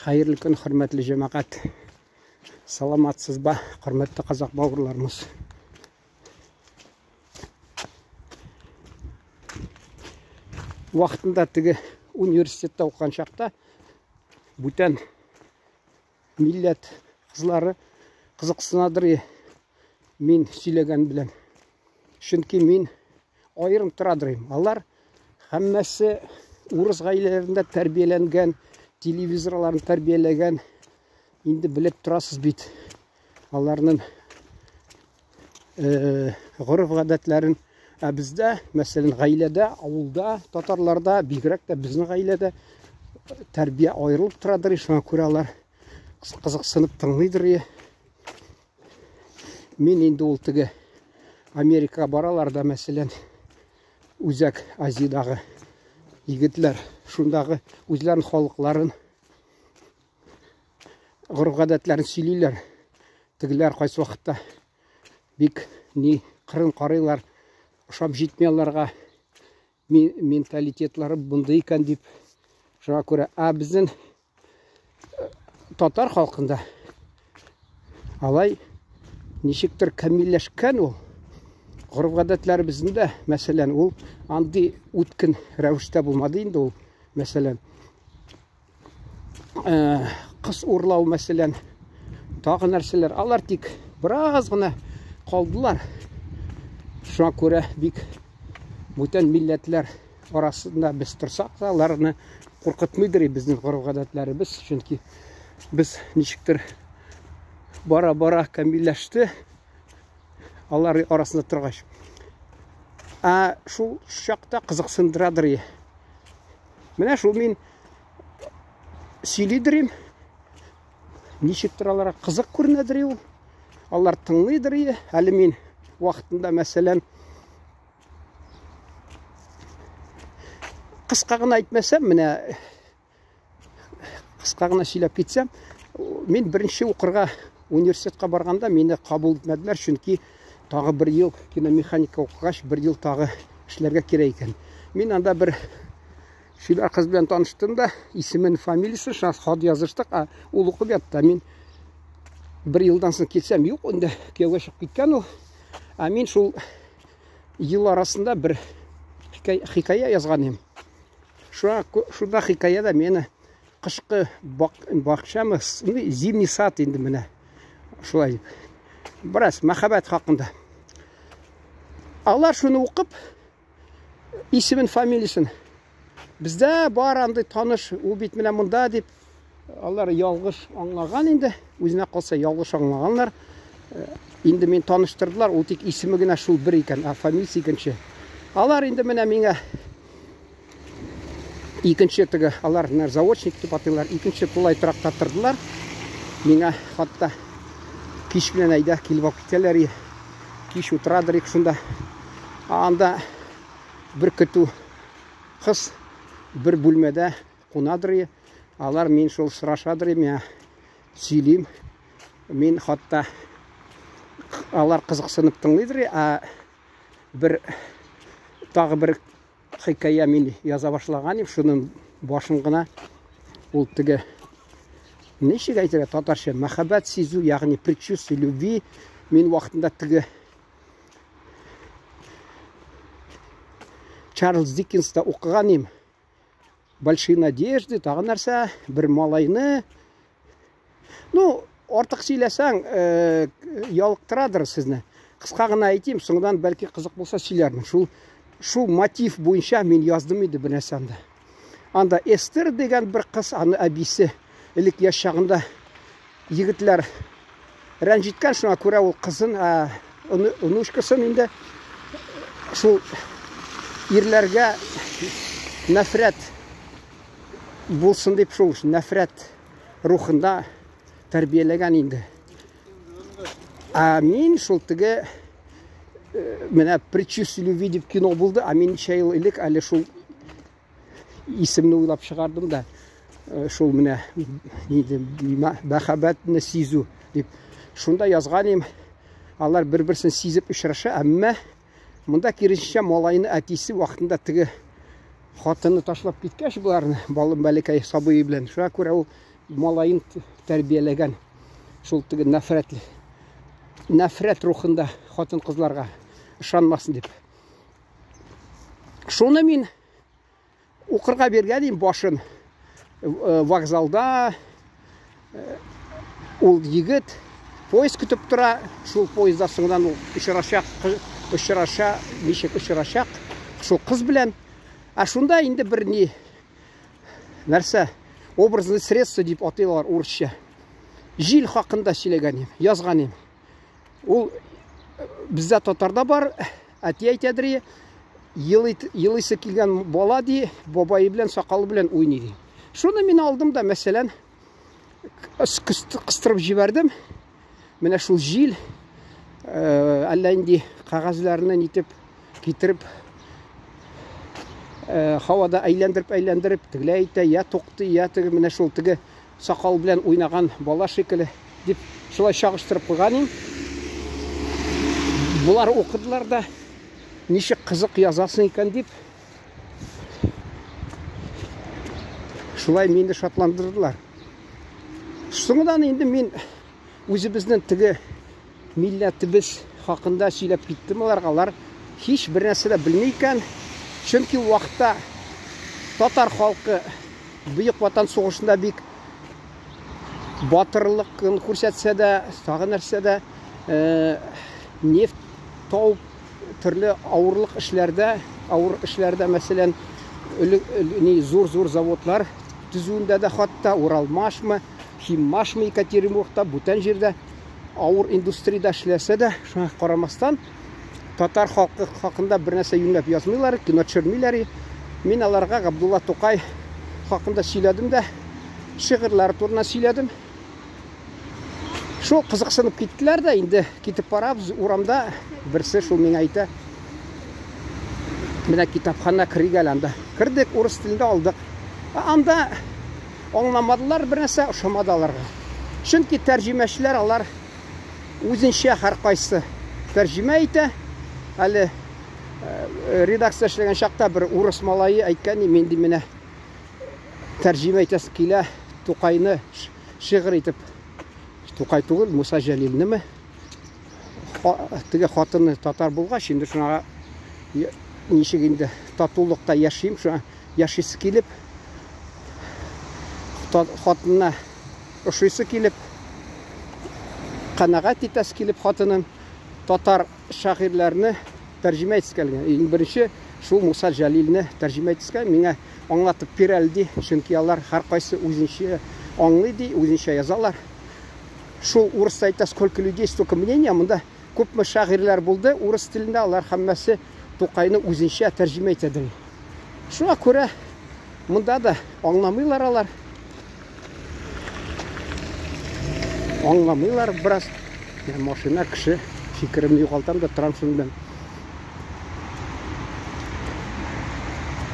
Хәерле көн, хөрмәтле җәмәгать. Саламатсыз ба, хөрмәтле казак бауырларымыз. Вакытында теге университетта укыган чакта бүтән милләт кызлары кызыксынадыр мин сөйләгән белән. Чөнки мин аерым торадыр. Алар һәммәсе урыс гаиләләрендә тәрбияләнгән, телевизорларын тәрбияләгән. Инде белеп торасыз бит аларның гореф-гадәтләрен. Ә бездә, мәсәлән, гаиләдә, авылда, татарларда, бигрәк тә безнең гаиләдә тәрбия аерылып торадыр, шуңа күрә алар кызыксынып тыңлыйдыр. Мин инде ул теге Америкага баралар да, мәсәлән, Үзәк Азиядагы егетләр шундагы үзләренең халыкларын, гореф-гадәтләрен сөйлиләр. Тегеләр кайсы вакытта бик ни кырын карыйлар, ошап җитми аларга менталитетлары бундый икән дип. Шуңа күрә, ә безнең татар халкында алай ничектер камилләшкән ул. Гореф-гадәтләребезнең дә, мәсәлән, ул андый үткен рәвештә булмады инде ул, мәсәлән, кыз урлау, мәсәлән, тагы нәрсәләр. Алар тик бераз гына калдылар. Шуңа күрә бик бүтән милләтләр арасында без торсак та, аларны куркытмыйдыр безнең гореф-гадәтләребез, чөнки без ничектер бара-бара камилләште алар арасында торгач. Ә шул чакта кызыксындырадыр. Менә шул мин сөйлидерим. Ничектер аларга кызык күренәдер ул. Алар тыңлыйдыр. Әле мин вакытында, мәсәлән, кыска гына әйтмәсәм, менә кыска гына сөйләп китсәм, мин беренче укырга университетка барганда мине кабул итмәделәр, чөнки тагы бер ел киномеханика укыгач, бер ел тагы эшләргә кирәк икән. Мин анда бер чибәр кыз белән таныштым да, исемен, фамилиясен, шуннан хат языштык, а ул укып ятты. Мин бер елдан соң килсәм, юк, инде кияүгә чыгып киткән ул. Ә мин шул ел арасында бер хикәя язган идем. Шуңа шунда хикәядә мине кышкы бакчамы, зимний сад инде менә. Шулай дип. Бераз мәхәббәт хакында. Алар шуны укып, исемен, фамилиясен. Бездә бар андый таныш, ул бит менә монда дип, алар ялгыш аңлаган инде, үзенә калса ялгыш аңлаганнар. Инде мин таныштырдылар, ул тик исеме генә шул бер икән, ә фамилиясе икенче. Алар инде менә миңа икенче теге, алар заочник дип атыйлар, икенче тулай торакта тордылар. Миңа хатта кич белән әйдә килеп алып китәләр. Кич утырадыр ик шунда. Анда бер көтү кыз бер бүлмәдә кунадыр. Алар мин шул сорашадыр, миңа сөйлим. Мин хатта алар кызыксынып тыңлыйдыр, ә бер тагы бер хикәя мин яза башлаган идем, шуның башын гына ул теге ничек әйтергә татарча мәхәббәт сизү, ягъни предчувствие любви. Мин вакытында теге Чарльз Диккенста укыган идем. Большие надежды, тагы нәрсә, бер малайны. Ну, артык сөйләсәң, ялыктырадыр сезне. Кыска гына әйтим, соңдан бәлки кызык булса сөйләрмен. Шул мотив буенча мин яздым инде бер нәрсә анда. Анда Эстер дигән бер кыз, аны әбисе элек яшь чагында егетләр рәнҗеткән, шуңа күрә ул кызын, внучкасын инде шул ирләргә нәфрәт булсын дип, шул нәфрәт рухында тәрбияләгән инде. Ә мин шул теге менә Предчувствие любви дип кино булды, ә мин ничә ел элек әле шул исемне уйлап чыгардым да, шул менә нинди мәхәббәтне сизү дип. Шунда язган идем, алар бер-берсен сизеп очраша, әмма монда киресенчә малайны әтисе вакытында теге хатыны ташлап киткәч боларны, балым бәләкәй сабые белән. Шуңа күрә ул малаен тәрбияләгән. Шул теге нәфрәтле нәфрәт рухында хатын-кызларга ышанмасын дип. Шуны мин укырга биргән идем башын. Вокзалда ул егет поезд көтеп тора, шул поездда соңдан ул очрашак, очраша, ничек очрашак шул кыз белән. Ә шунда инде бер ни нәрсә, образное средство дип атыйлар урысча. Җил хакында сөйләгән идем, язган идем. Ул бездә татарда бар, әти әйтәдер, елыйсы килгән бала ди, бабайы белән сакалы белән уйный ди. Шуны мин алдым да, мәсәлән, кыстырып җибәрдем. Менә шул җил әллә инде кәгазьләрне нитеп китереп һавада әйләндереп-әйләндереп тегеләй әйтә, я туктый, я теге менә шул теге сакал белән уйнаган бала шикелле дип шулай чагыштырып куйган идем. Болар укыдылар да, ничек кызык язасың икән дип, шулай мине шатландырдылар. Соңынан инде мин үзебезнең теге милләтебез хакында сөйләп киттем аларга. Алар һич бер нәрсә дә белми икән. Чөнки ул вакытта татар халкы Бөек Ватан сугышында бик батырлыкын күрсәтсә дә, тагы нәрсә дә, нефть тауып, төрле авырлык эшләрдә, авыр эшләрдә, мәсәлән, зур-зур заводлар төзүендә дә хатта Уралмашмы, Химмашмы Екатеринбургта, бүтән җирдә авыр индустриядә эшләсә дә, шуңа карамастан, татар халкы хакында бер нәрсә юньләп язмыйлар, кино төшермиләр. Мин аларга Габдулла Тукай хакында сөйләдем дә, шигырьләр турында сөйләдем. Шул кызыксынып киттеләр дә, инде китеп барабыз урамда, берсе шул миңа әйтә, менә китапхана керик әле анда. Кердек, урыс телендә алдык. Анда аңламадылар бер нәрсә, ошамады аларга. Чөнки тәрҗемәчеләр алар үзенчә һәркайсы тәрҗемә итә. Әле редакция эшләгән чакта бер урыс малае әйткән, мин ди менә тәрҗемә итәсе килә Тукайны шигырь итеп. Тукай түгел, Муса Җәлилнеме? Теге хатыны татар булгач, инде шуңа ничек инде татулыкта яшим, шуңа яшисе килеп, хатынына ошыйсы килеп, канәгать итәсе килеп хатынын татар шагыйрьләрне тәрҗемә итәсе килгән. Иң беренче шул Муса Җәлилне тәрҗемә итәсе килгән. Миңа аңлатып бир әле ди, чөнки алар һәркайсы үзенчә аңлый ди, үзенчә язалар. Шул урысча әйтә, сколько людей, столько мнений, монда күпме шагыйрьләр булды урыс телендә, алар һәммәсе Тукайны үзенчә тәрҗемә итә ди. Шуңа күрә монда да аңламыйлар алар. Аңламыйлар бераз. Машина, кеше, фикеремне югалтам да торам шуның белән.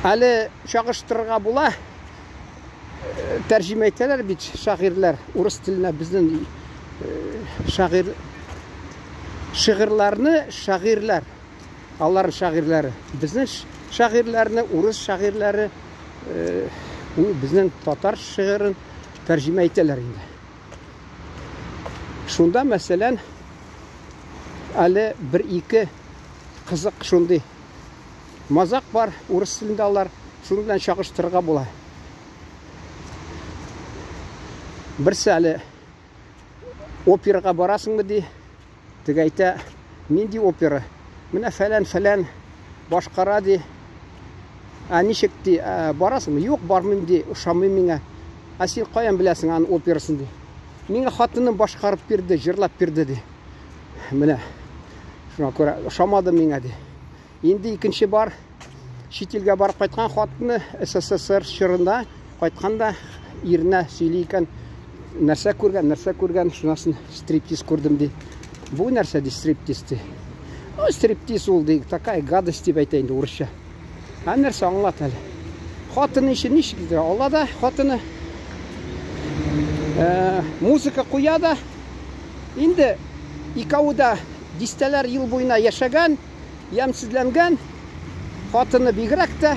Әле чагыштырырга була. Тәрҗемә итәләр бит шагыйрьләр урыс теленә безнең шагыйрь шигырьләрне шагыйрьләр алар шагыйрьләре безнең шагыйрьләрне урыс шагыйрьләре безнең татар шигырен тәрҗемә итәләр инде. Шунда, мәсәлән, әле бер-ике кызык шундый мазак бар, урыс телендә алар, шуның белән чагыштырырга була. Берсе әле операга барасыңмы ди, теге әйтә, нинди опера? Менә фәлән-фәлән башкара ди. Ә ничек ди, барасыңмы? Юк, бармыйм ди, ошамый миңа. Ә син каян беләсең аның операсын ди. Миңа хатыным башкарып бирде, җырлап бирде ди. Менә шуңа күрә ошамады миңа ди. Инде икенче бар, чит илгә барып кайткан хатыны СССР чорында кайтканда иренә сөйли икән, нәрсә күргән, нәрсә күргән, шунасын стриптиз күрдем ди. Бу нәрсә ди стриптиз ди. Ну, стриптиз ул ди, такая гадость дип әйтә инде урысча. Ә нәрсә аңлат әле. Хатыны өчен ничек итә? Ала да хатыны музыка куя да. Инде икәве дә дистәләр ел буена яшәгән, ямьсезләнгән, хатыны бигрәк тә.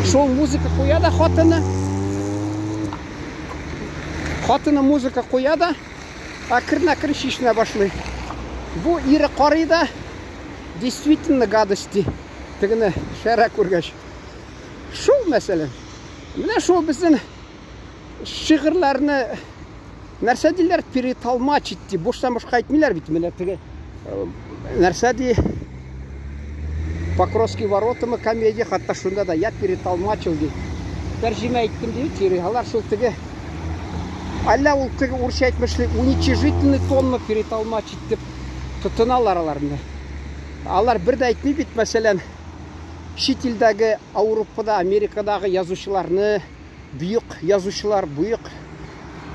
Шул музыка куя да хатыны. Хатыны музыка куя да, әкрен-әкрен чишенә башлый. Бу ире карый да, действительно гадости. Тегене шәрә күргәч. Шул мәсәлән. Менә шул безнең шигырьләрне нәрсә диләр, перетолмачить ди. Буштан бушка әйтмиләр бит. Менә теге нәрсә ди, Покровские ворота мы комедия, хатта шунда да я перетолмачил ди. Тәрҗемә иттем ди, тире. Алар шул теге әллә ул теге урысча әйтмешли уничижительный тонны перетолмачить дип тотыналар алар менә. Алар бер дә әйтми бит, мәсәлән, чит илдәге, Ауропада, Америкадагы язучыларны, бөек язучылар, бөек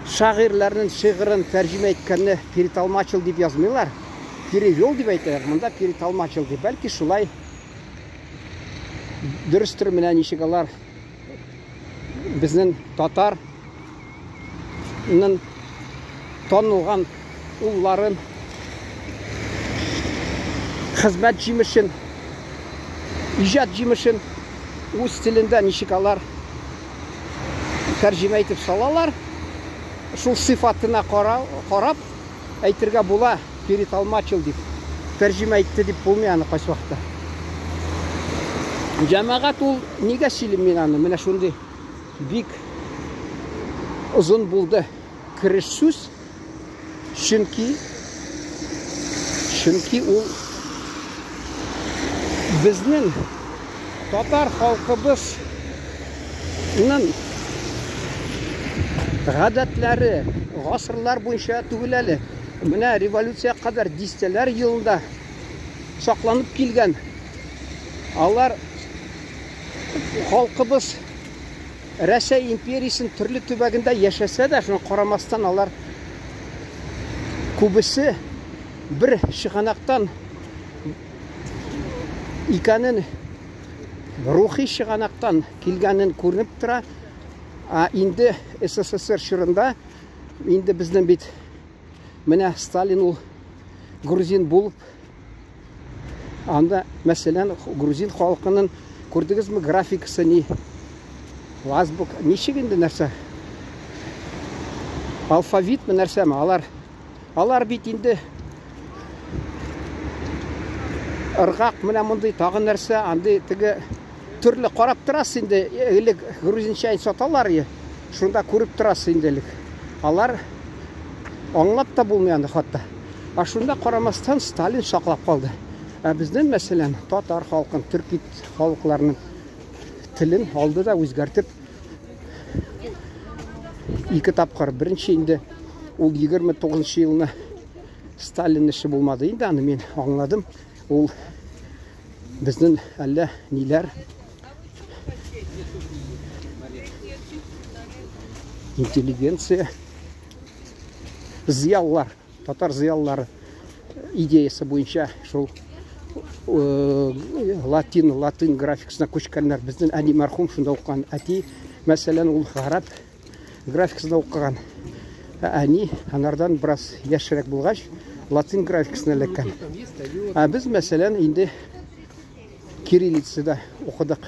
шагыйрьләрнең шигырен тәрҗемә иткәнне перетолмачил дип язмыйлар. Перевел дип әйтәләр, монда перетолмачил дип. Бәлки шулай дөрестер, менә ничек алар безнең татарның танылган улларын, хезмәт җимешен, иҗат җимешен үз телендә ничек алар тәрҗемә итеп салалар, шул сыйфатына карап әйтергә була, перетолмачил дип. Тәрҗемә итте дип булмый аны кайсы вакытта. Җәмәгать, ул нигә сөйлим мин аны? Менә шундый бик озын булды кереш сүз. Чөнки ул безнең татар халкыбызның гадәтләре гасырлар буенча түгел әле. Менә революция кадәр дистәләр елында сакланып килгән. Алар халкыбыз Рәсәй империясенең төрле төбәгендә яшәсә дә, шуңа карамастан алар күбесе бер чыганактан икәнен, рухи чыганактан килгәнен күренеп тора. Ә инде СССР чорында инде безнең бит менә Сталин ул грузин булып, анда, мәсәлән, грузин халкының күрдегезме графикасы ни? Азбук, ничек инде нәрсә? Алфавитмы нәрсәме? Алар бит инде ыргак менә мондый тагы нәрсә, андый теге төрле карап торасыз инде, элек грузин чәен саталар, шунда күреп торасыз инде элек. Алар аңлап та булмый аны хатта. Ә шунда карамастан Сталин саклап калды. Ә безнең, мәсәлән, татар халкын, төрки халыкларының телен алды да үзгәртеп ике тапкыр. Беренче инде ул 29 елны Сталин эше булмады инде, аны мин аңладым. Ул безнең әллә ниләр интеллигенция, зыялылар, татар зыялылары идеясы буенча шул латин графикасына күчкәннәр. Безнең әни мәрхүм шунда укыган. Әти, мәсәлән, ул гарәп графикасында укыган. Әни анардан бераз яшьрәк булгач, латин графикасына эләккән. Ә без, мәсәлән, инде кириллицада укыдык.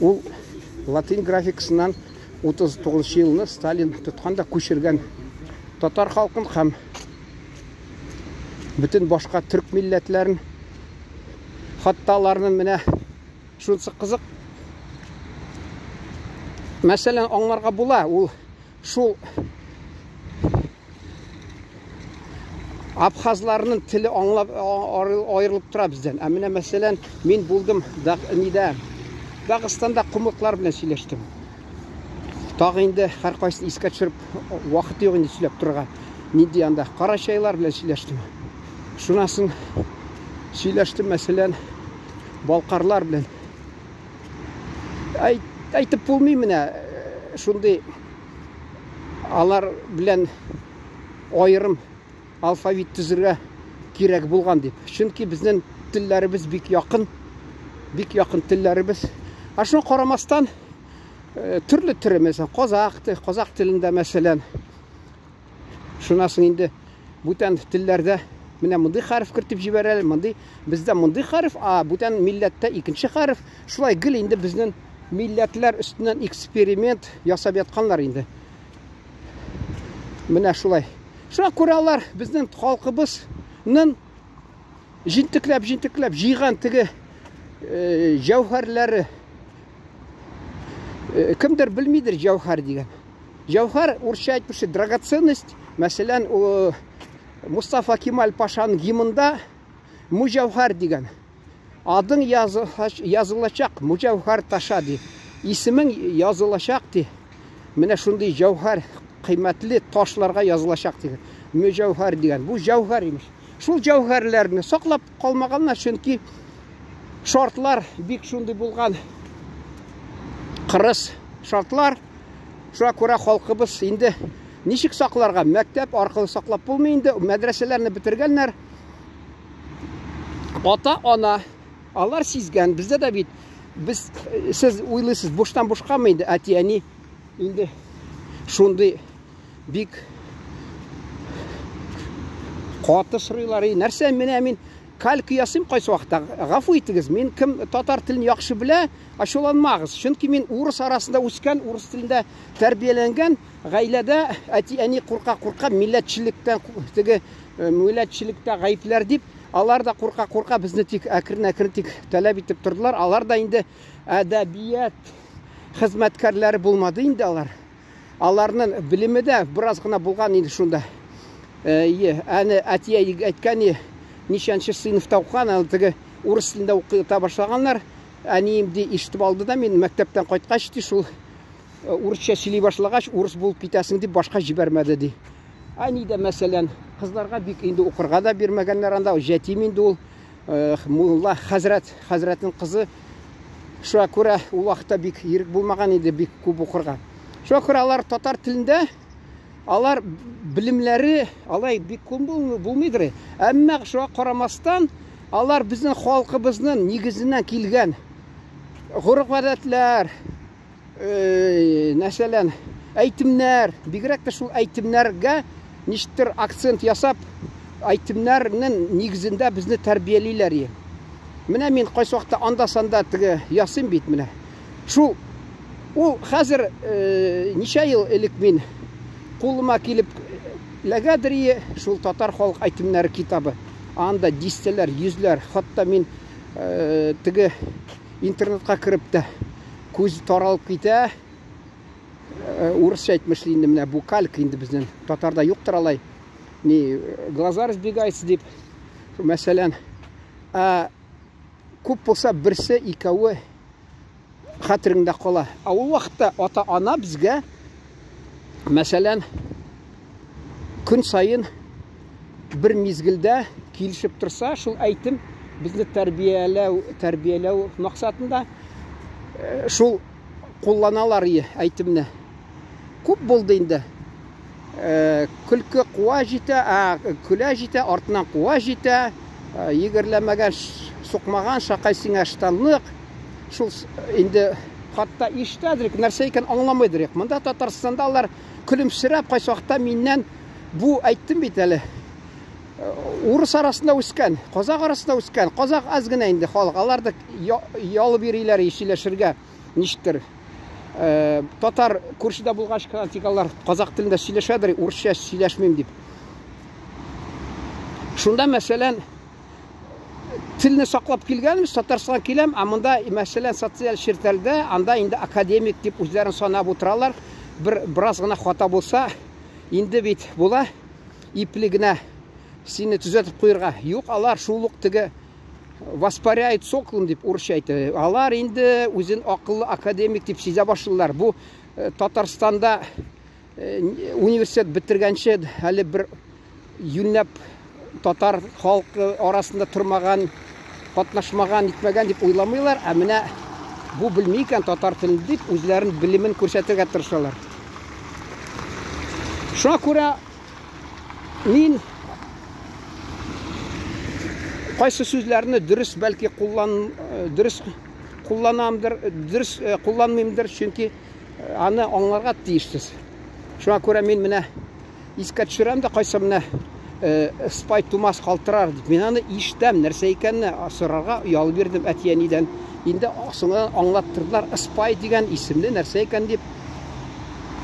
Ул латин графикасыннан 39 елны Сталин тоткан да күчергән татар халкын һәм бөтен башка төрк милләтләрен. Хатта аларның менә шунысы кызык. Мәсәлән, аңларга була, ул шул абхазларның теле аңлап аерылып тора бездән. Ә менә мәсәлән, мин булдым нидә, Дагыстанда кумыклар белән сөйләштем. Тагы инде һәркайсын искә төшереп вакыт юк инде сөйләп торырга. Нинди анда карачайлар белән сөйләштем. Шуннан соң сөйләштем, мәсәлән, балкарлар белән. Әйтеп булмый менә шундый алар белән аерым алфавит төзергә кирәк булган дип. Чөнки безнең телләребез бик якын, бик якын телләребез. Ә шуңа карамастан, төрле төре, мәсәлән, казак телендә, мәсәлән, шуннан соң инде бүтән телләрдә менә мондый хәреф кертеп җибәрәләр, мондый, бездә мондый хәреф, а бүтән милләттә икенче хәреф. Шулай гел инде безнең милләтләр өстеннән эксперимент ясап ятканнар инде. Менә шулай. Шуңа күрә алар безнең халкыбызның җентекләп-җентекләп җыйган теге э, җәүһәрләре э, кемдер белмидер җәүһәр дигән. Җәүһәр урысча әйтмешли драгоценность, мәсәлән, Мустафа Кемаль Пашаның гимнында Муҗәүһәр дигән. Адың язылачак муҗәүһәр таша ди. Исемең язылачак ди. Менә шундый җәүһәр кыйммәтле ташларга язылачак дигән. Мөҗәүһәр дигән. Бу җәүһәр имеш. Шул җәүһәрләрне саклап калмаганнар, чөнки шартлар бик шундый булган. Кырыс шартлар. Шуңа күрә халкыбыз инде ничек сакларга? Мәктәп аркылы саклап булмый инде. Мәдрәсәләрне бетергәннәр. Ата-ана алар сизгән, бездә дә бит без сез уйлыйсыз, буштан бушкамы инде әти-әни инде шундый бик каты сорыйлар. И нәрсә менә мин калька ясыйм кайсы вакытта. Гафу итегез, мин кем татар телен яхшы белә, ачуланмагыз. Чөнки мин урыс арасында үскән, урыс телендә тәрбияләнгән гаиләдә әти-әни курка-курка милләтчелектән теге э, милләтчелектә гаепләр дип, алар да курка-курка безне тик әкрен-әкрен тик таләп итеп тордылар. Алар да инде әдәбият хезмәткәрләре булмады инде алар. Аларның белеме дә бераз гына булган инде шунда. Э, әне әти әйткән, ничәнче сыйныфта укыган, аны теге урыс телендә укыта башлаганнар. Әнием ди ишетеп алды да, мин мәктәптән кайткач ди, шул э, урысча сөйли башлагач, урыс булып китәсең дип башка җибәрмәде ди. Әни дә мәсәлән, кызларга бик инде укырга да бирмәгәннәр анда, җәтим инде ул, э, мулла хәзрәт, хәзрәтнең кызы. Шуңа күрә ул вакытта бик ирек булмаган инде бик күп укырга. Шуңа күрә алар татар телендә алар белемнәре алай бик күп булмыйдыр. Әмма шуңа карамастан, алар безнең халкыбызның нигезеннән килгән гореф-гадәтләр, э, мәсәлән, әйтемнәр, бигрәк тә шул әйтемнәргә ничектер акцент ясап, әйтемнәрнең нигезендә безне тәрбиялиләр. Менә мин кайсы вакытта анда-санда теге ясыйм бит менә. Шул ул хәзер э, ничә ел элек мин кулыма килеп эләгәдер шул татар халык әйтемнәре китабы. Анда дистәләр, йөзләр, хатта мин э, теге интернетка кереп тә күз таралып китә. Э, урысча әйтмешли инде менә бу калька инде безнең татарда юктыр алай. Ни глаза разбегаются дип. Мәсәлән, ә күп булса берсе, икәве хәтереңдә кала. Ә ул вакытта ата-ана безгә, мәсәлән, көн саен бер мизгелдә килешеп торса, шул әйтем безне тәрбияләү, тәрбияләү максатында э, шул кулланалар әйтемне. Күп булды инде. Э, көлке куа җитә, ә көлә җитә, артыннан куа җитә, э, егерләмәгән, сукмаган, шакай сиңа штанлык. Шул инде хатта ишетәдер, нәрсә икән аңламыйдыр. Монда Татарстанда алар көлемсерәп кайсы вакытта миннән бу әйттем бит әле. Э, урыс арасында үскән, казак арасында үскән. Казак аз генә инде халык. Алар да ялып йөриләр сөйләшергә ничектер. Э, татар күршедә булгач кына тик алар казак телендә сөйләшәдер, урысча сөйләшмим дип. Шунда мәсәлән телне саклап килгәнбез, Татарстанга киләм, ә монда мәсәлән социаль челтәрдә анда инде академик дип үзләрен санап утыралар. Бер бераз гына хата булса, инде бит була ипле генә сине төзәтеп куярга. Юк, алар шул ук теге воспаряет соколом дип урысча әйтә. Алар инде үзен акыллы академик дип сизә башлыйлар. Бу э, Татарстанда э, университет бетергәнче әле бер юньләп татар халкы арасында тормаган, катнашмаган, итмәгән дип уйламыйлар. Ә менә бу белми икән татар телен дип үзләрен белемен күрсәтергә тырышалар. Шуңа күрә мин кайсы сүзләрне дөрес бәлки куллан э, дөрес кулланамдыр, дөрес э, кулланмыймдыр, чөнки э, аны аңларга тиешсез. Шуңа күрә мин менә искә төшерәм дә кайсы менә спай тумас калтырар дип. Мин аны ишетәм, нәрсә икәнне сорарга оялып бирдем әти-әнидән. Инде соңыннан аңлаттырдылар, спай дигән исемле нәрсә икән дип.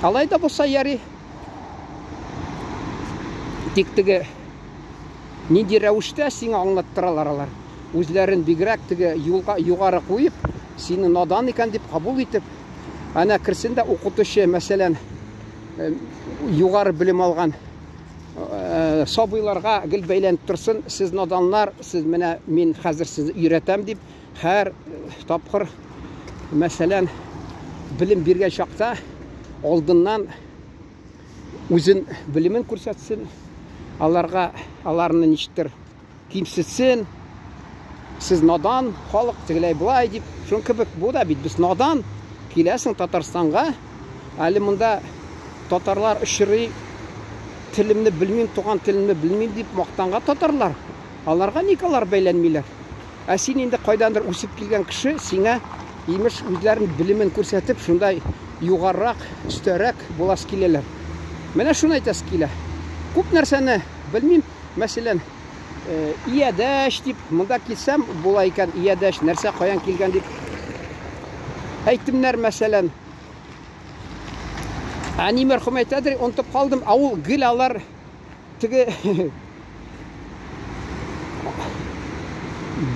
Алай да булса ярый. Тик теге нинди рәвештә сиңа аңлаттыралар алар. Үзләрен бигрәк теге юлга югары куеп, сине надан икән дип кабул итеп, әнә керсен дә укытучы, мәсәлән, э, югары белем алган э, сабыйларга гел бәйләнеп торсын, сез наданнар, сез менә мин хәзер сезне өйрәтәм дип, һәр э, тапкыр, мәсәлән, белем биргән чакта алдыннан үзен белемен күрсәтсен, аларга аларны ничектер кимсетсен, сез надан халык, тегеләй болай дип, шуның кебек бу да бит без надан киләсең Татарстанга, әле монда татарлар очрый, телемне белмим, туган телемне белмим дип мактанган татарлар. Аларга ник алар бәйләнмиләр? Ә син инде кайдандыр үсеп килгән кеше, сиңа имеш үзләрен белемен күрсәтеп, шундай югарырак, өстәрәк буласы киләләр. Менә шуны әйтәсе килә. Күп нәрсәне белмим. Мәсәлән, э, иядәш дип, монда килсәм була икән, иядәш нәрсә каян килгән дип. Әйтемнәр, мәсәлән, әни мәрхүм әйтәдер, онытып калдым, ә ул гел алар теге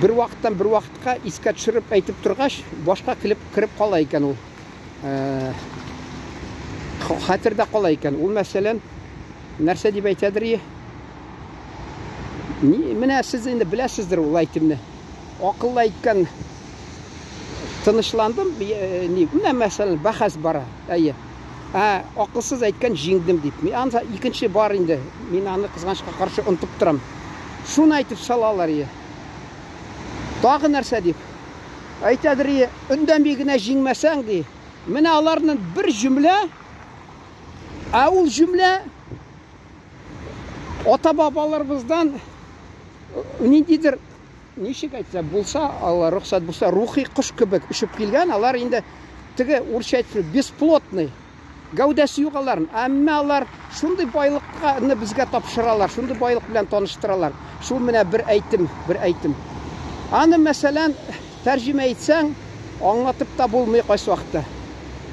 бер вакыттан бер вакытка искә төшереп әйтеп торгач, башка килеп кереп кала икән ул. Э, хәтердә кала икән. Ул мәсәлән, нәрсә дип әйтәдер? Менә сез инде беләсездер ул әйтемне. Акыллы әйткән тынычландым, э, ни, менә мәсәлән, бәхәс бара. Әйе. Ә акылсыз әйткән җиңдем дип. Мин анда икенче бар инде. Мин аны кызганычка каршы онытып торам. Шуны әйтеп салалар ие. Тагы нәрсә дип? Әйтәдер ие, өндәми генә җиңмәсәң ди. Менә аларның бер җөмлә, ә ул җөмлә ата-бабаларыбыздан ниндидер ничек әйтсә, булса, алла рөхсәт булса, рухи кош кебек очып килгән, алар инде теге урысча әйтеп, бесплотный. Гәүдәсе юк аларның. Әмма алар шундый байлыкны безгә тапшыралар, шундый байлык белән таныштыралар. Шул менә бер әйтем, бер әйтем. Аны, мәсәлән, тәрҗемә итсәң, аңлатып та булмый кайсы вакытта.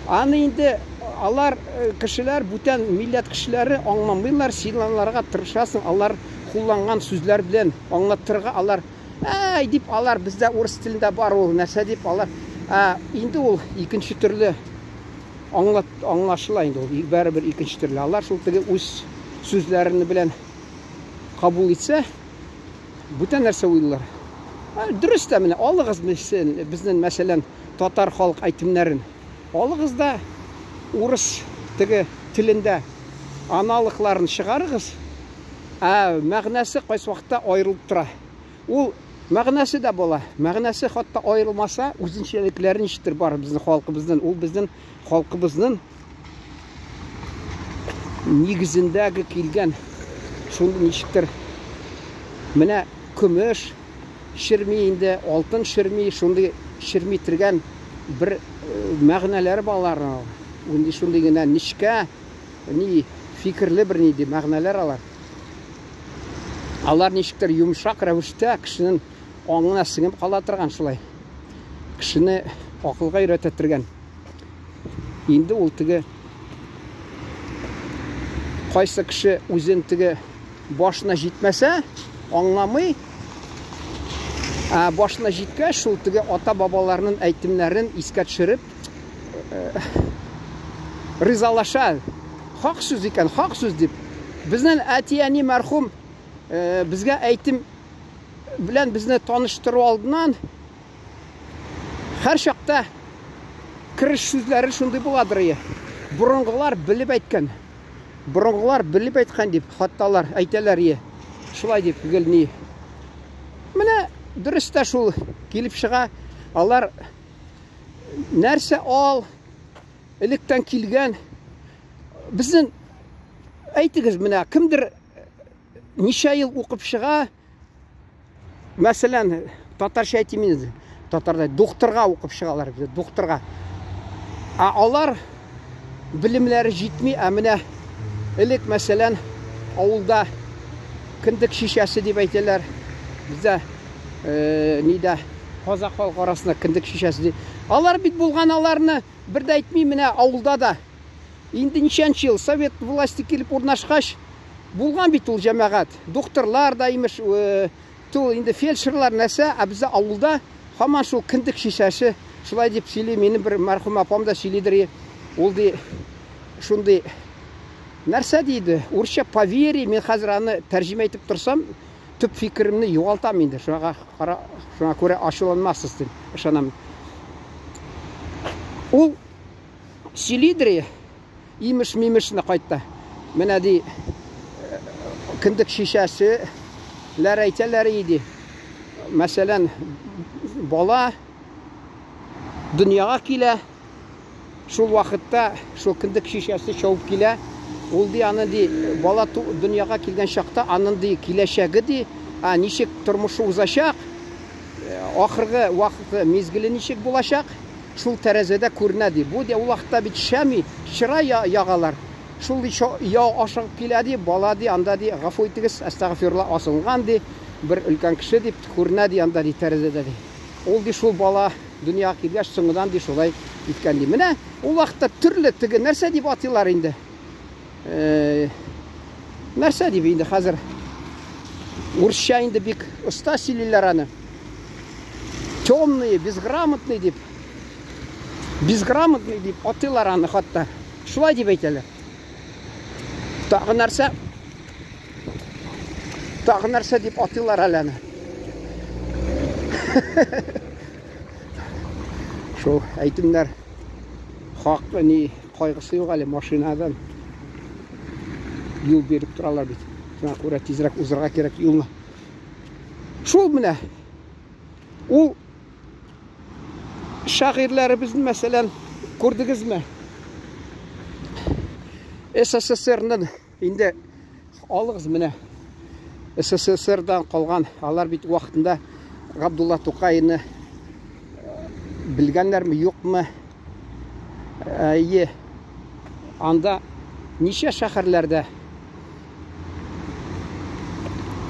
Аны инде алар э, кешеләр, бүтән милләт кешеләре аңламыйлар, син аларга тырышасың, алар кулланган сүзләр белән аңлаттырырга алар әй дип алар бездә урыс телендә бар ул нәрсә дип алар ә, инде ул икенче төрле аңлат аңлашыла инде ул барыбер икенче төрле алар шул теге үз сүзләрен белән кабул итсә бүтән нәрсә уйлыйлар. Дөрес тә менә алыгыз безнең мәсәлән татар халык әйтемнәрен алыгыз да урыс теге телендә аналогларын чыгарыгыз. Ә мәгънәсе кайсы вакытта аерылып тора. Ул мәгънәсе дә була. Мәгънәсе хатта аерылмаса, үзенчәлекләре ничектер бар безнең халкыбызның. Ул безнең халкыбызның нигезендәге килгән шундый ничектер менә көмеш шерми инде, алтын шерми, шундый шерми тергән бер э, мәгънәләре бар аларның. Шундый гына нечкә ни фикерле бер нинди мәгънәләр алар. Алар ничектер йомшак рәвештә кешенең аңына сеңеп кала торган шулай. Кешене акылга өйрәтә торган. Инде ул теге кайсы кеше үзен теге башына җитмәсә, аңламый. Ә башына җиткәч, шул теге ата-бабаларының әйтемнәрен искә төшереп, э, ризалаша. Хак сүз икән, хак сүз дип. Безнең әти-әни мәрхүм э, безгә әйтем белән безне таныштыру алдыннан һәр чакта кереш сүзләре шундый буладыр ие. Борынгылар белеп әйткән. Борынгылар белеп әйткән дип, хатта алар әйтәләр ие. Шулай дип гел ни. Менә дөрес тә шул килеп чыга. Алар нәрсә ал, электән килгән. Безнең әйтегез менә кемдер ничә ел укып чыга, мәсәлән, татарча әйтим инде, татарда докторга укып чыгалар бездә, докторга. Ә алар белемнәре җитми, ә менә элек, мәсәлән, авылда кендек шишәсе дип әйтәләр. Бездә э, нидә казак халкы арасында кендек шишәсе ди. Алар бит булган аларны бер дә әйтми, менә авылда да. Инде ничәнче ел совет власти килеп урнашкач, Булган бит ул җәмәгать. Докторлар да имеш, тул инде фельдшерлар нәрсә, ә бездә авылда һаман шул кендек шешәсе шулай дип сөйли. Минем бер мәрхүм апам да сөйлидер. Ул ди шундый нәрсә диде? Урысча поверье, мин хәзер аны тәрҗемә итеп торсам, төп фикеремне югалтам инде. Шуңа кара, шуңа күрә ачуланмассыз дип ышанам. Ул сөйлидер, имеш-мимешне кайтта. Менә ди кендек шешәсе ләр әйтәләр иде. Мәсәлән, бала дөньяга килә, шул вакытта шул кендек шешәсе чабып килә. Ул ди аны ди бала дөньяга килгән чакта аның ди киләчәге ди, а ничек тормышы узачак, ахыргы вакыты мизгеле ничек булачак, шул тәрәзәдә күренә ди. Бу ди ул вакытта бит шәми, чыра ягалар. Шул ди я ашыгып килә ди, бала ди анда ди, гафу итегез, әстәгъфирулла, асылган ди, бер өлкән кеше дип күренә ди анда ди тәрәзәдә ди. Ул ди шул бала дөньяга килгәч соңыннан ди шулай иткән ди. Менә ул вакытта төрле теге нәрсә дип атыйлар инде. Нәрсә дип инде хәзер урысча инде бик оста сөйлиләр аны. Темные, безграмотный дип. Безграмотный дип атыйлар аны хатта. Шулай дип әйтәләр. Тагы нәрсә? Тагы нәрсә дип атыйлар әле аны. Шул әйтемнәр хак ни кайгысы юк әле машинадан юл биреп торалар бит. Шуңа күрә тизрәк узырга кирәк юлны. Шул менә ул шагыйрьләребезне, мәсәлән, күрдегезме? СССРның инде алыгыз менә СССРдан калган, алар бит вакытында Габдулла Тукайны белгәннәрме, юкмы? Әйе. Анда ничә шәһәрләрдә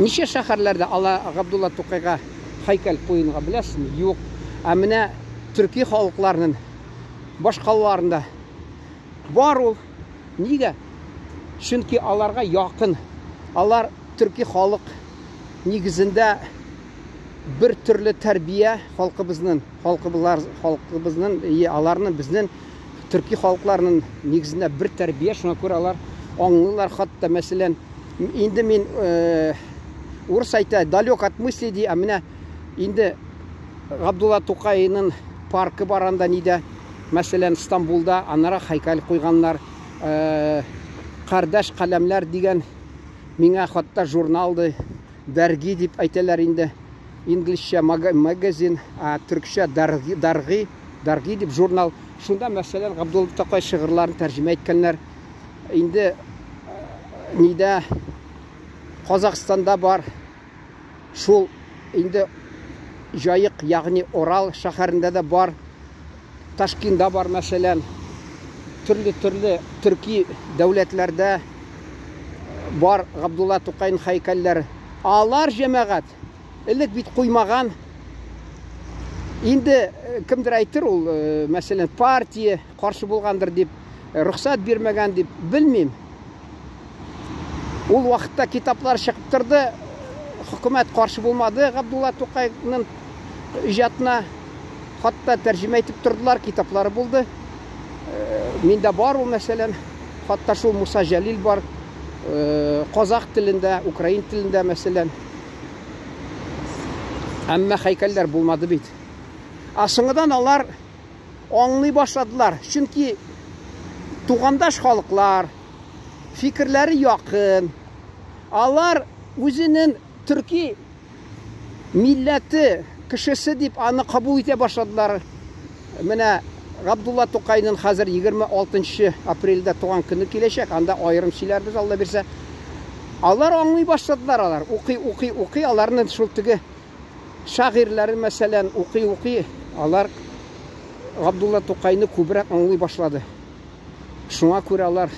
Ничә шәһәрләрдә ала Габдулла Тукайга һәйкәл куелган, беләсезме? Юк. Ә менә төрки халыкларының башкалаларында бар ул. Нигә? Чөнки аларга якын. Алар төрки халык нигезендә бер төрле тәрбия халкыбызның, халкыбызлар, халкыбызның, аларның, безнең төрки халыкларның нигезендә бер тәрбия, шуңа күрә алар аңлыйлар. Хатта, мәсәлән, инде мин урыс әйтә, далек от мысли ди, ә менә инде Габдулла Тукайның паркы бар анда нидә, мәсәлән, Стамбулда анара һәйкәл куйганнар. Кардәш каләмләр дигән миңа хатта журнал ди, дәрги дип әйтәләр инде. Инглизчә магазин, ә төркчә дарги, дарги, дарги дип журнал. Шунда, мәсәлән, Габдулла Тукай шигырьләрен тәрҗемә иткәннәр. Инде нидә Казахстанда бар. Шул инде Җаек, ягъни Урал шәһәрендә дә бар. Ташкентда бар, мәсәлән. Төрле-төрле төрки дәүләтләрдә бар Габдулла Тукайның һәйкәлләре. Алар җәмәгать элек бит куймаган. Инде кемдер әйтер ул, мәсәлән, партия каршы булгандыр дип, рөхсәт бирмәгән дип, белмим. Ул вакытта китаплар чыгып торды, хөкүмәт каршы булмады Габдулла Тукайның иҗатына. Хатта тәрҗемә итеп тордылар, китаплары булды. Миндә бар ул, мәсәлән, хатта шул Муса Җәлил бар, казах телендә, украин телендә, мәсәлән. Әмма һәйкәлләр булмады бит. Ә соңыдан алар аңлый башладылар. Чөнки тугандаш халыклар, фикерләре якын. Алар үзенең төрки милләте кешесе дип аны кабул итә башладылар. Менә Габдулла Тукайның хәзер 26 апрельдә туган көне киләчәк. Анда аерым сөйләрбез, Алла бирсә. Алар аңлый башладылар алар. Укый, укый, укый, аларның шул теге шагыйрьләре, мәсәлән, укый, укый, алар Габдулла Тукайны күбрәк аңлый башлады. Шуңа күрә алар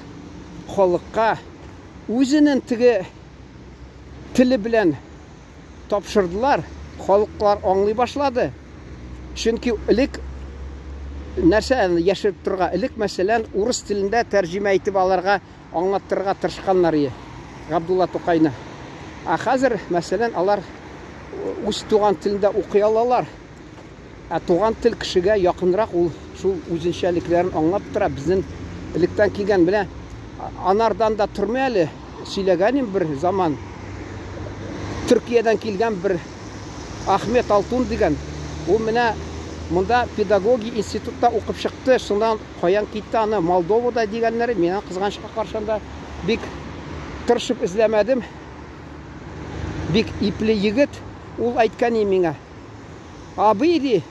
халыкка үзенең теге теле белән тапшырдылар, халыклар аңлый башлады. Чөнки элек нәрсә яшереп торырга, элек, мәсәлән, урыс телендә тәрҗемә итеп аларга аңлаттырырга тырышканнар иде. Габдулла Тукайны. Ә хәзер, мәсәлән, алар үз туган телендә укый алалар. Ә туган тел кешегә якынрак, ул шул үзенчәлекләрен аңлап тора. Безнең электән килгән менә анардан да тормый әле, сөйләгәнем бер заман. Төркиядән килгән бер Ахмет Алтун дигән. Ул менә монда педагогия институтта укып чыкты. Шуннан каян китте аны Молдовада дигәннәре. Мин аны кызганычка каршы анда бик тырышып эзләмәдем. Бик ипле егет. Ул әйткән и миңа. Абый ди,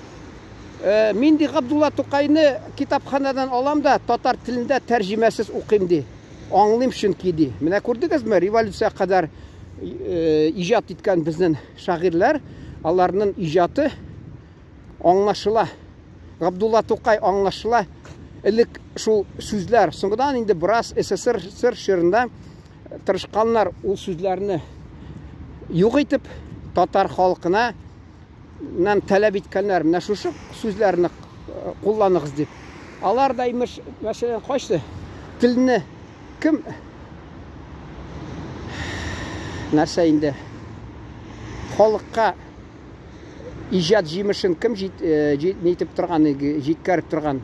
мин ди Габдулла Тукайны китапханадан алам да татар телендә тәрҗемәсез укыйм ди. Аңлыйм чөнки ди. Менә күрдегезме, революция кадәр иҗат иткән безнең шагыйрьләр, аларның иҗаты аңлашыла. Габдулла Тукай аңлашыла. Элек шул сүзләр, соңгыдан инде бераз СССР чорында тырышканнар ул сүзләрне юк итеп, татар халкына нан таләп иткәннәр, менә шушы сүзләрне кулланыгыз дип. Алар да имеш, мәсәлән, кайсы телне кем нәрсә инде халыкка иҗат җимешен кем җит, итеп торган, җиткереп торган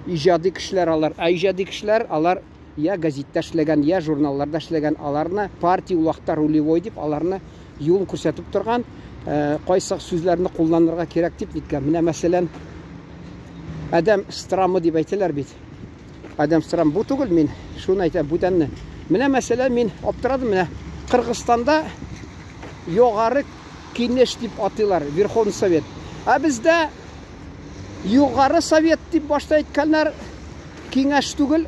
иҗади кешеләр алар. Ә иҗади кешеләр алар я газетта эшләгән, я журналларда эшләгән, аларны партия ул вакытта рулевой дип, аларны юлын күрсәтеп торган, кайсы сүзләрне кулланырга кирәк дип ниткән. Менә мәсәлән, Адәм страмы дип әйтәләр бит. Адәм страм бу түгел, мин шуны әйтәм, бүтәнне. Менә мәсәлән, мин аптырадым, менә Кыргызстанда югары кеңеш дип атыйлар, Верховный Совет. Ә бездә Югары Совет дип башта әйткәннәр, киңәш түгел.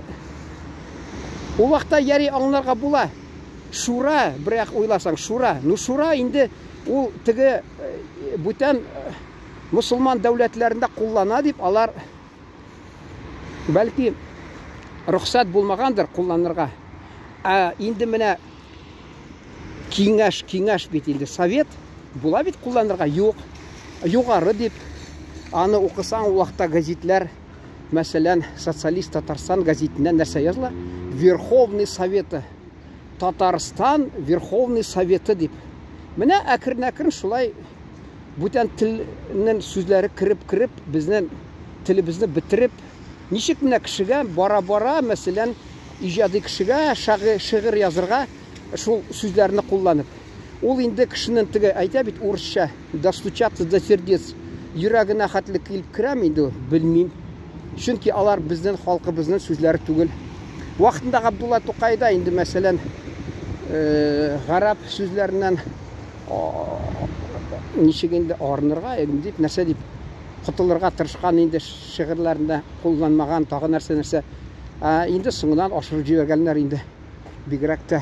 Ул вакытта яри аңларга була. Шура, бер як уйласаң, шура. Ну шура инде ул теге бүтән мусульман дәүләтләрендә куллана дип алар бәлки рөхсәт булмагандыр кулланырга. Ә инде менә киңәш, киңәш бит инде совет була бит кулланырга. Юк. Югары дип аны укысаң, ул вакытта газетләр, мәсәлән, Социалист Татарстан газетында нәрсә языла? Верховный Советы. Татарстан Верховный Советы дип. Менә әкрен-әкрен шулай бүтән телнең сүзләре кереп-кереп, безнең телебезне бетереп, ничек менә кешегә бара-бара, мәсәлән, иҗади кешегә шигырь язырга шул сүзләрне кулланып. Ул инде кешенең теге әйтә бит урысча, достучаться до сердец, йөрәгенә хәтле килеп керәме инде ул, белмим. Чөнки алар безнең халкыбызның сүзләре түгел. Вакытында Габдулла Тукай да инде, мәсәлән, гарәп сүзләреннән ничек инде арынырга дип, нәрсә дип котылырга тырышкан инде шигырьләрендә кулланмаган тагы нәрсә-нәрсә. Ә инде соңыннан ашырып җибәргәннәр инде. Бигрәк тә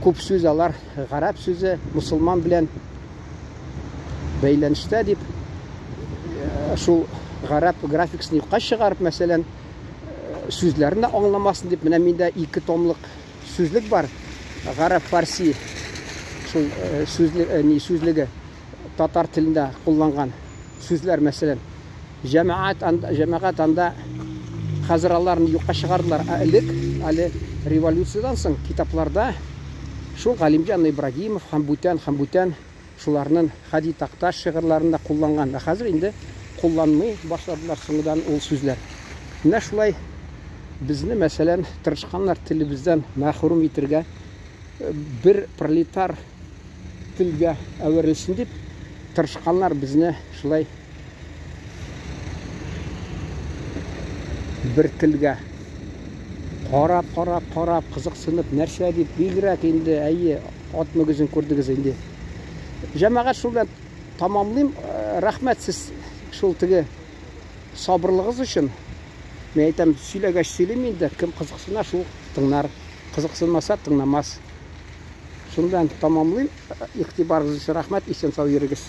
күп сүз алар гарәп сүзе, мусульман белән бәйләнештә дип, шул гарәп графикасын юкка чыгарып, мәсәлән, сүзләрне аңламасын дип, менә миндә 2 томлык сүзлек бар, гарәп фарси шул сүзлек, ни сүзлеге татар телендә кулланган сүзләр, мәсәлән, җәмәгать анда, җәмәгать анда хәзер аларны юкка чыгардылар. Ә элек, әле революциядән соң китапларда шул Галимҗан Ибрагимов һәм бүтән, һәм бүтән шуларның Һади Такташ шигырьләрендә кулланган. Ә хәзер инде кулланмый башладылар соңгыдан ул сүзләр. Менә шулай безне, мәсәлән, тырышканнар телебездән мәхрүм итергә, бер пролетар телгә әверелсен дип тырышканнар безне шулай бер телгә карап, карап, карап, кызыксынып, нәрсә дип, бигрәк инде, әйе, ат мөгезен күрдегез инде. Җәмәгать шул белән тамамлыйм. Рәхмәт сез шул теге сабырлыгыз өчен. Мин әйтәм, сөйләгәч сөйлим инде, кем кызыксына, шул тыңнар. Кызыксынмаса, тыңламас. Шундан тамамлыйм. Игътибарыгыз өчен рәхмәт. Исән сау йөрегез.